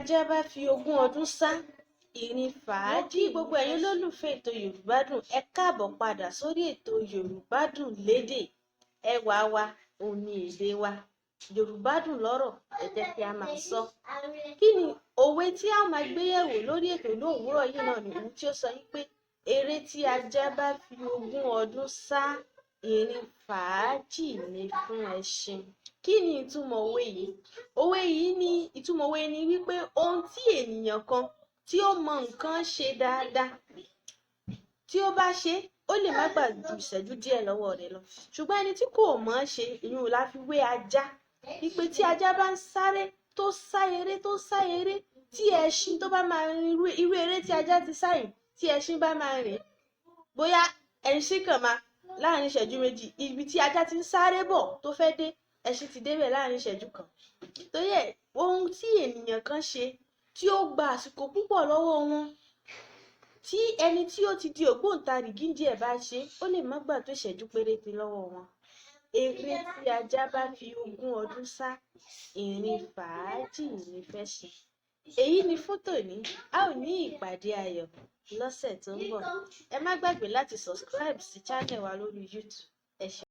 Ajá bá fi ogún ọdún sá, ìrìn fàájì. Gbogbo ẹ̀yin olólùfẹ́ ètò Yorùbá Dùn, ẹ káàbọ̀ padà sórí ètò Yorùbá Dùn lédè. Ẹwà wa òun ni èdè wa. Yorùbá dùn lọ́rọ̀, ẹ jẹ́ kí a máa sọ. Kí ni òwe tí a máa gbé yẹ̀wò lórí ètò lówùúrọ̀ yìí? Náà ni ohun tí ó sọ yìí pé eré tí ajá bá fi ogún ọdún sá, ìrìn fàájì ni fún ẹṣin. Kí ni ìtumọ̀ òwe yìí? Òwe yìí ni, ìtumọ̀ òwe ni wípé ohun tí ènìyàn kan tí ó mọ nǹkan ṣe dáadáa, tí ó bá ṣe, ó lè má gbà ju ìṣẹ́jú díẹ̀ lọ́wọ́ rẹ̀ lọ, ṣùgbọ́n ẹni tí kò mọ̀ ọ́n ṣe, ìyún la fi wé ajá, wípé tí ajá bá ń sáré, tó sá eré, tó sá eré, tí ẹṣin tó bá máa rin irú eré tí ajá ti sá yìí, tí ẹṣin bá máa rìn, bóyá ẹṣin kàn máa láàrin ìṣẹ́jú 2, ibi tí ajá ti ń sáré bọ̀ tó fẹ́ dé, ẹṣin ti débẹ̀ láàrin ìṣẹ́jú kan. Torí ẹ̀, ohun tí ènìyàn kan ṣe tí ó gba àsìkò púpọ̀ lọ́wọ́ wọn, tí ẹni tí ó ti di ògbóǹtarìgì díẹ̀ bá ṣe, ó lè má gbà tó ìṣẹ́jú péréte lọ́wọ́ wọn. Eré tí ajá bá fi ogún ọdún sá, ìrìn fàájì ní fẹ́ṣin. Èyí ni fún tòní. A ó ní ìpàdé ayọ̀ lọ́sẹ̀ tó ń bọ̀. Ẹ má gbàgbé láti subscribe sí channel wa lórí YouTube. Ẹ ṣé.